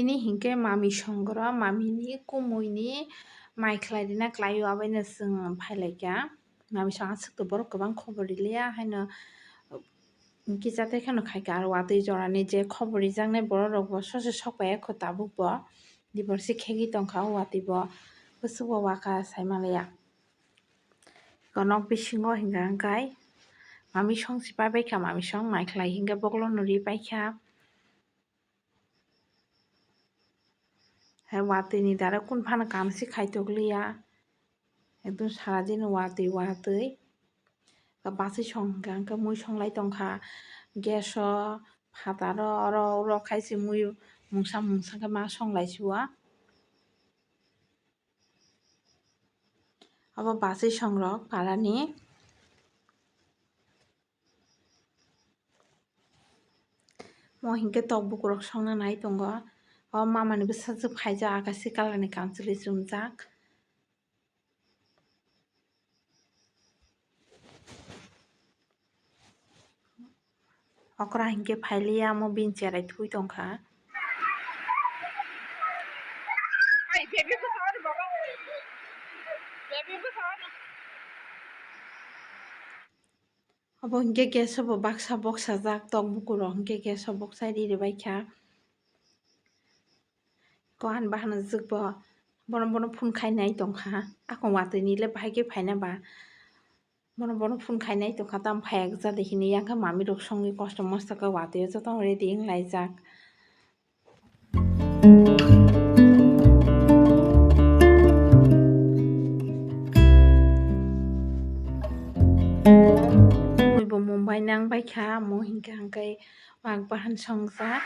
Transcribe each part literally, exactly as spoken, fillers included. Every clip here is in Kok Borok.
Bini hinkhe mami songro, mamini kumui ni mai khlai rina klai o, abaino chwng phai lai kha. Mami song aswk to borok kwbang khobor ri liya, haino kisa tei kheno khai kha. Aro watwi jora ni je khobor rijak nai borok rok bo soso sok pai ya kho tabuk bo, divorce khegwi tong kha o watwi bo, bwswk bo wa kha sai man liya. Eko nok bisingo hinkha hwnkhe mami song si pai bai kha, mami song mai khlai hinkhe bokolo no ri pai kha. Hai watwi ni dara kun phano kam si khai tok liya, ekdom sara dino watwi watwi. Baswi song hinkha hwnkhe mui song lai tong kha gas o, phataro, oro uro khai se mui mungsa mungsa khe ma song lai si o. Abo baswi songrok parani. Mo hinkhe tok bukurok songna nai tongo. O mamani bwsajwk phaijak, akashi colour ni kamchwlwi chumjak. Okra hinkhe phailiya, omo bini cherai thui tongkha. Obo hinkhe gas o bo baksa boksajak, tok bukurok hinkhe gas o boksai riri baikha. Ko han bahana jwk bo bono bono phone khai nai tongkha. Akon watwi ni le bahai khe phaina ba. Bono bono phone khai nai tongkha, tamo phai jak de hini yang kha mami rok songwi kosto mosto khe watwi o joto ready wng lai jak. Mui bo Mumbai nang bai kha, mo hinkha hwnkhe Wak bahan songjak.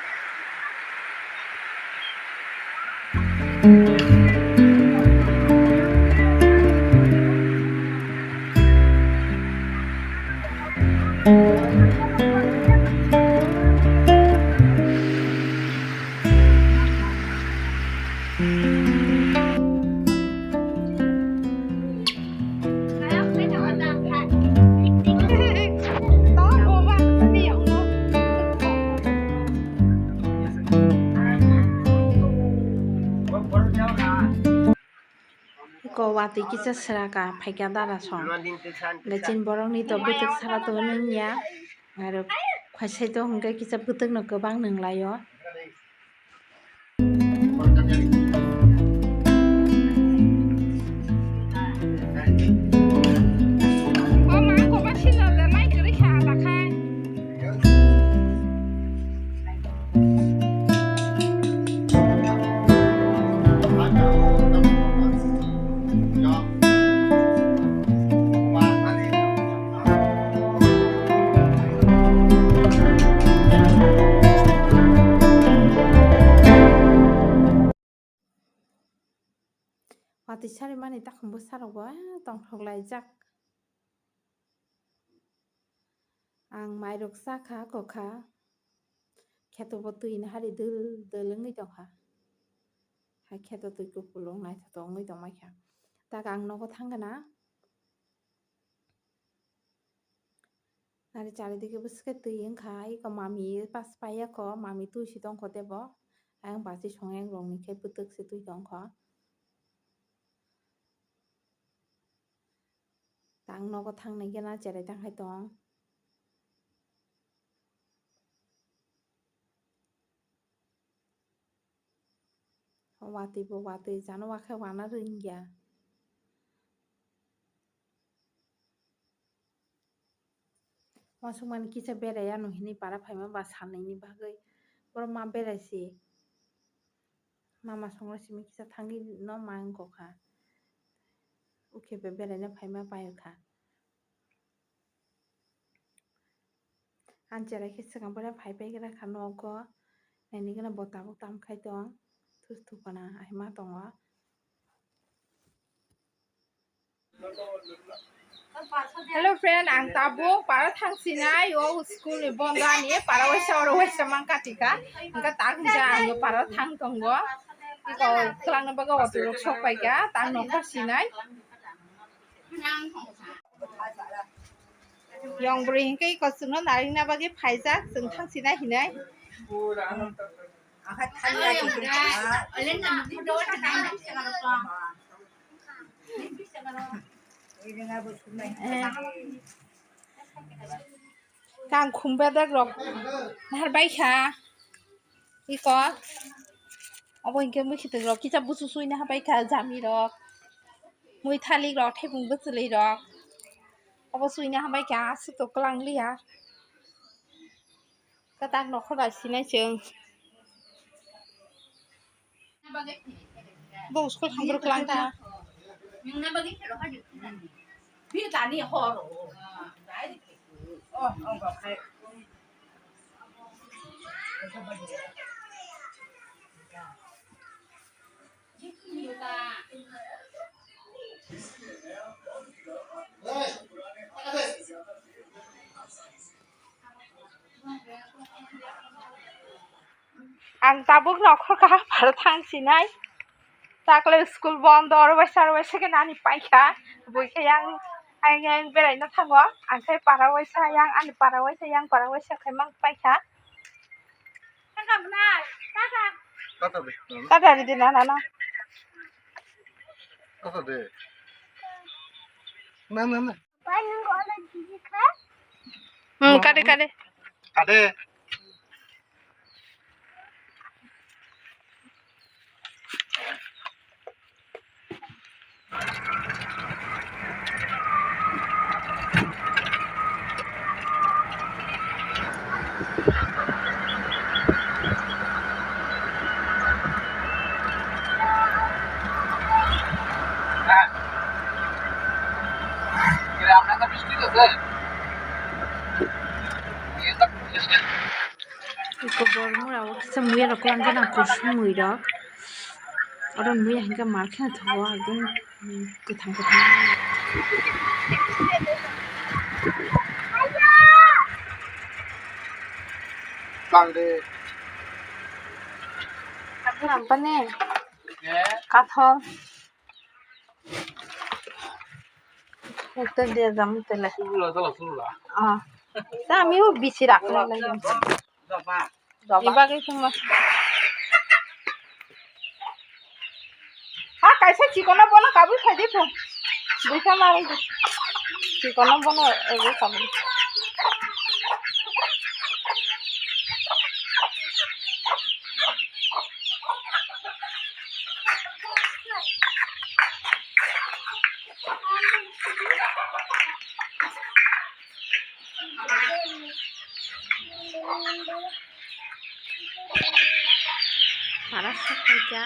Eko watwi kisa sraka phaikha dara song. Hwnkhe chini borokni to bwtwk sara to nungya. Aro khwsai to hwnkhe kisa bwtwk no kwbang nunglaio. Watwi sari mani takhumbo sarok bo, eh, tongthok laijak. Ang mairok cha kha, kokha. Kheto bo twi ni hari dul dul wngwi tongkha. Hai kheto twi kupulung naithotok wngwi tongmai kha. Tak ang nogo thang gana. Nari charidike bwswk khe twi wngkha, eko mami pas paiya kho, mami twi si tongkho tebo. Ayang basi songyang rokni khe bwtwk se twi tongkho. Tang nogo thangnai gana cherai tang hai tong. Watwi bo watwi jano wakhe wana rwngya. Uansukmani kisa berai ano hinwi para phaima ba salnwini bagwi. Borok ma berai si. Mama songno simi kisa thangwi no ma wngkha. Ukhe be beraina phaima pai kha. Ang cherai khe swkang bohrok phai pai gra kha nogo. Naini gana bo tabuk tam khai tong. Thus thupana ahima tongo. Hello friend, ang tabuk para thang sinai o school ni bondo ani para waisa oro waisa mang katika. Engka tak hinja ang para thang tongo. Iko kwlangna bagwi auto rok sok pai kha, tang nokha sinai. Yong bwrwi hinkhe iko chwngno narikna bagwi phaijak, chwng thang sinai hinai. Kang khum bedek rok nahar bai kha. Iko. Obo hinkhe mwkhitwng rok kisa busu sui naha bai kha, jami rok. Mui thalik rok, thaiphung bwchwlwi rok. Obo sui naha bai kha, aswk to kwlang liya. Kwtak nokhor bai sinai chwng. Bo school thangphuru kwlang ta. Ang tabuk nokhor kaham phano thang sinai. Takle school bondo, oro waisa, oro waisa khe nani paikha. Buikhe yang, ang, yang beraina thango. Ang khe para waisa, yang ani para waisa, yang para waisa khe mang paikha. Tata de. Tata de na, na, na. Tata de. Na, na, na. Hmm, kade, kade. Kade. Iko bormura o kisa muya rok kwlangkhe nang kusung mui rok. Oro muya hinkhe mar khe thago ekdom, mm, kwthang kwthang. Bang de. Kathol. Ekta dia jam tele. Surula, surula, surula. Ah. Ta ami o bisi rakna lai. Doba. Doba. Iba ke sima. Ha, kaisa chikono bono kabui khai di pho. Buikha marai di. Chikono bono ego kabui. Para sok kaisa.